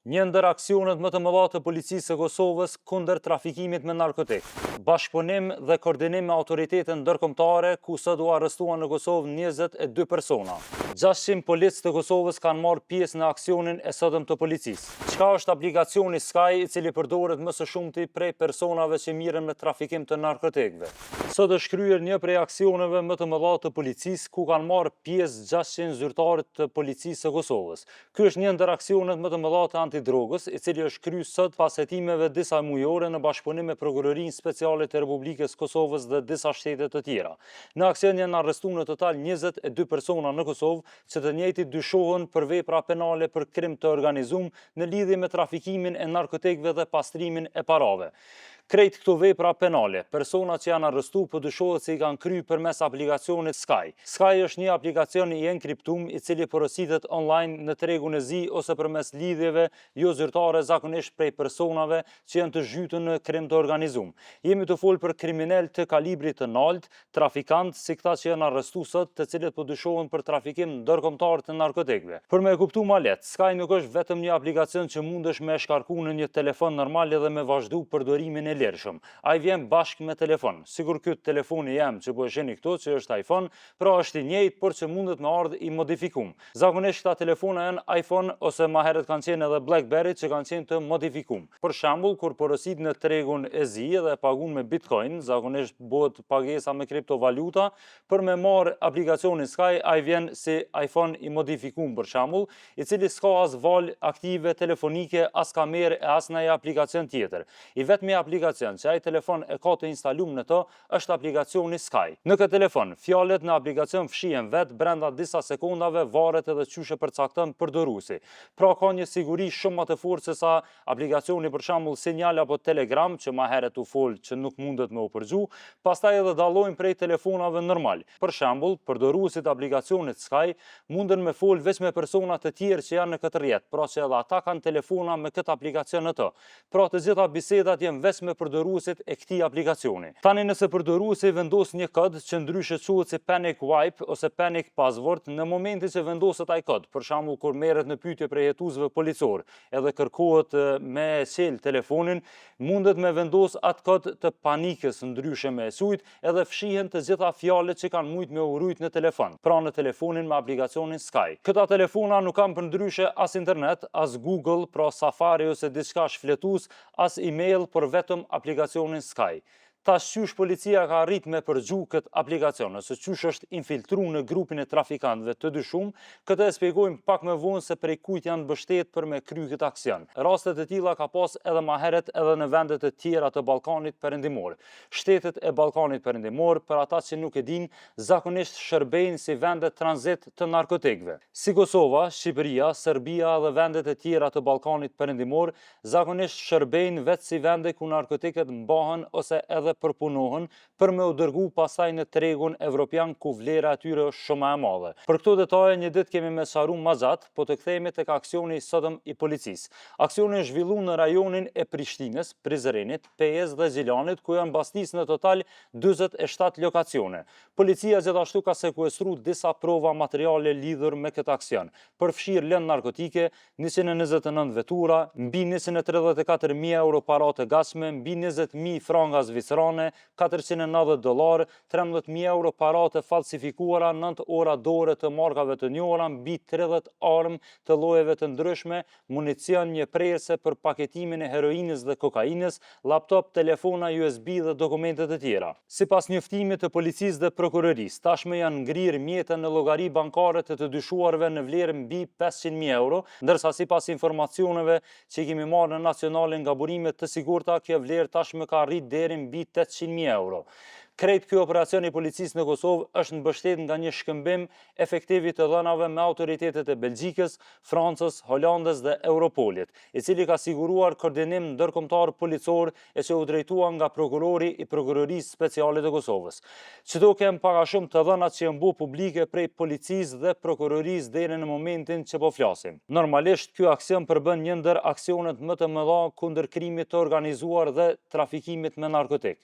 Një ndër aksionet më të mëdha të Policisë së Kosovës kundër trafikimit me narkotikë. Bashkëpunim dhe koordinim me autoritete ndërkombëtare ku sot u arrestuan në Kosovë 22 persona. 600 policë të Kosovës kanë marrë pjesë në aksionin e sotëm të policisë. Çka është aplikacioni Sky i cili përdoret më së shumti prej personave që mirren me trafikim të narkotikëve? Sot është kryer një prej aksioneve më të mëdha të policisë ku kanë marrë pjesë 600 zyrtarë të Policisë së Kosovës. Ky është një ndër aksionet më të mëdha të antidrogës, i cili është kry sot pas hetimeve disa mujore në bashkëpunim me Prokurorinë Speciale të Republikës së Kosovës dhe disa shtete të tjera. Në aksion janë arrestu në total 22 persona në Kosovë, që të njëjtit dyshohen për vepra penale për krim të organizum në lidhje me trafikimin e narkotikëve dhe pastrimin e parave. Krejt këto vepra penale, personat që janë arrestu po dyshohet se i kanë kry përmes aplikacionit Sky. Sky është një aplikacion i enkriptum i cili porositet online në tregun e zi ose përmes lidhjeve jo zyrtare zakonisht prej personave që janë të zhytur në krim të organizum. Jemi tu folë për kriminelë të kalibrit të naltë, trafikantë si këta që janë arrestu sot, të cilët po dyshohen për trafikim ndërkombëtar të narkotikëve. Për me e kuptu ma lehtë, Sky nuk është vetëm një aplikacion që mundesh me e shkarku në një telefon normal edhe me vazhdu përdorimin e lirshëm. Ai vjen bashkë me telefon. Sikur ky telefoni jem që po e shihni këtu, që është iPhone, pra është i njëjtë, por që mundet me ardhë i modifikum. Zakonisht këta telefona janë iPhone ose ma herët kanë qenë edhe BlackBerry që kanë qenë të modifikum. Për shembull, kur porosit në tregun e zi dhe e pagun me Bitcoin, zakonisht bëhet pagesa me kriptovaluta, për me marrë aplikacionin Sky, ai vjen si iPhone i modifikum për shembull, i cili s'ka as valë aktive telefonike, as kamerë e as ndonjë aplikacion tjetër. I vetmi aplikacion që ai telefon e ka të instalum në të është aplikacioni Sky. Në këtë telefon, fjalët në aplikacion fshihen vetë brenda disa sekondave varet edhe qysh e përcakton përdoruesi. Pra ka një siguri shumë më të fortë se sa aplikacioni për shembull Signal apo Telegram që ma herët u fol që nuk mundet me u përgju, pastaj edhe dallojnë prej telefonave normal. Për shembull, përdoruesit e aplikacionit Sky munden me fol veç me persona të tjerë që janë në këtë rrjet, pra që edhe ata kanë telefona me këtë aplikacion në të. Pra të gjitha bisedat janë veç me përdoruesit e këtij aplikacioni. Tani nëse përdoruesi vendos një kod që ndryshe quhet si panic wipe ose panic password, në momentin që vendoset ai kod, për shembull kur merret në pyetje prej hetuesve policor, edhe kërkohet me çel telefonin, mundet me vendos atë kod të panikës ndryshe me e qujt, edhe fshihen të gjitha fjalët që kanë mujt me u rujt në telefon, pra në telefonin me aplikacionin Sky. Këta telefona nuk kanë përndryshe as internet, as Google, pra Safari ose diçka shfletues, as email, por vetëm aplikacionin Sky. Tash qysh policia ka arrit me përgju këtë aplikacion, ose qysh është infiltru në grupin e trafikantëve të dyshum, këtë e spjegojmë pak më vonë se prej kujt janë mbështet për me kry këtë aksion. Raste të tilla ka pas edhe ma herët edhe në vendet e tjera të Ballkanit Perëndimor. Shtetet e Ballkanit Perëndimor, për ata që nuk e dinë, zakonisht shërbejnë si vende tranzit të narkotikëve. Si Kosova, Shqipëria, Serbia dhe vendet e tjera të Ballkanit Perëndimor, zakonisht shërbejnë vetë si vende ku narkotikët mbahen ose edhe përpunohen për me u dërgu pastaj në tregun evropian ku vlera e tyre është shumë më e madhe. Për këto detaje një ditë kemi me sqaru ma gjatë, po të kthehemi tek aksioni i sotëm i policisë. Aksioni është zhvillu në rajonin e Prishtinës, Prizrenit, Pejës dhe Gjilanit, ku janë bastisë në total 47 lokacione. Policia gjithashtu ka sekuestru disa prova materiale lidhur me këtë aksion, përfshirë lëndë narkotike, 129 vetura, mbi 134.000 euro para të gatshme, mbi 20.000 franga zvicerane, 490 dollarë, 13.000 euro para të falsifikuara, 9 ora dore të markave të njohura, mbi 30 armë të llojeve të ndryshme, municion, një prerëse për paketimin e heroinës dhe kokainës, laptop, telefona USB dhe dokumente të tjera. Sipas njoftimit të policisë dhe prokurorisë, tashmë janë ngrirë mjete në llogari bankare të të dyshuarve në vlerë mbi 500.000 euro, ndërsa sipas informacioneve që i kemi marrë në Nacionale nga burime të sigurta, kjo vlerë tashmë ka arrit deri mbi 800.000 euro. Krejt ky operacion i policisë në Kosovë është mbështet nga një shkëmbim efektiv i të dhënave me autoritetet e Belgjikës, Francës, Holandës dhe Europolit, i cili ka siguruar koordinim ndërkombëtar policor e që u drejtua nga prokurori i Prokurorisë Speciale të Kosovës. Qëto kem pak a shumë të dhënat që janë bo publike prej policisë dhe prokurorisë deri në momentin që po flasim. Normalisht, ky aksion përbën një ndër aksionet më të mëdha kundër krimit të organizuar dhe trafikimit me narkotik.